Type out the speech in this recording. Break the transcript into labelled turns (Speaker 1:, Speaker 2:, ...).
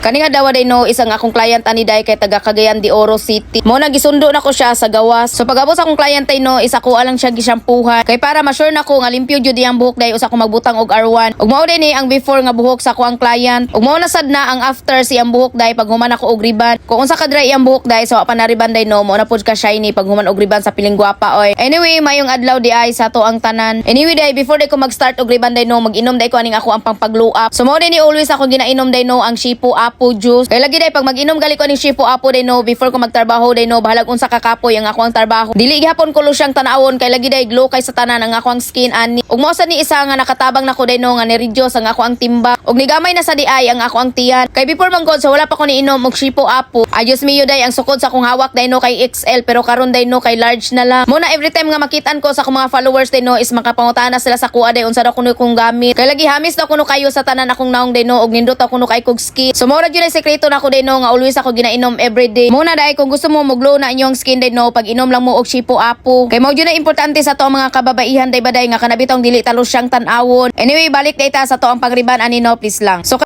Speaker 1: Kaning adlaw day no, isang akong client ani day kay taga Cagayan de Oro City. Mo na gisundo na ko siya sa gawas. So pag-abot sa akong client ay no, isa ko lang siya gisyampuhan. Kay para ma-sure na ko nga limpyo jud iyang buhok day usa ko magbutang og R1. Ug mao din ni ang before nga buhok sa ako ang client. Ug mao na sad na ang after siyang buhok day pag human ako og riban. Kung unsa ka dry iyang buhok day sa wa pa na riban day no, mao na pud ka shiny pag human og riban sa piling gwapa oy. Anyway, mayong adlaw di ay sa ato ang tanan. Anyway day, before day ko mag-start og riban day no, mag-inom day ko aning ako ang pangpag-glow up. So mao din ni always ako ginainom day no ang Shipo Apo juice. Kay lagi day pag mag-inom gali ko aning Shipo Apo day no, before ko magtrabaho day no, bahalag unsa ka kapoy ang ako ang trabaho. Dili gihapon ko siyang tanawon kay lagi day glow kay sa tanan ang ako ang skin ani. Ug mao sa ni isa nga nakatabang nako day no nga ni-reduce ang ako ang timba. Ug nigamay na sa di ay ang ako ang tiyan. Kay before man god, so wala pa ko niinom og Shipo Apo. Ayos mio day, ang sukod sa akong hawak day no kay XL, pero karon day no kay large na lang. Mo na every time nga makitaan ko sa akong mga followers day no is makapangutana sila sa kuha day unsa daw kuno kong gamit. Kay lagi hamis daw kuno kayo sa tanan akong naong day no og nindot ako kuno kay kog skin. So mao ra jud ay sekreto nako day no nga always ako ginainom everyday. Mo na day, kung gusto mo mo-glow na inyong skin day no, pag inom lang mo og Shipo Apo. Kay mao jud na importante sa ato ang mga kababaihan day baday nga kanabitong dili talo siyang tan-awon. Anyway, balik day ta sa to ang pagriban ani no, please lang. So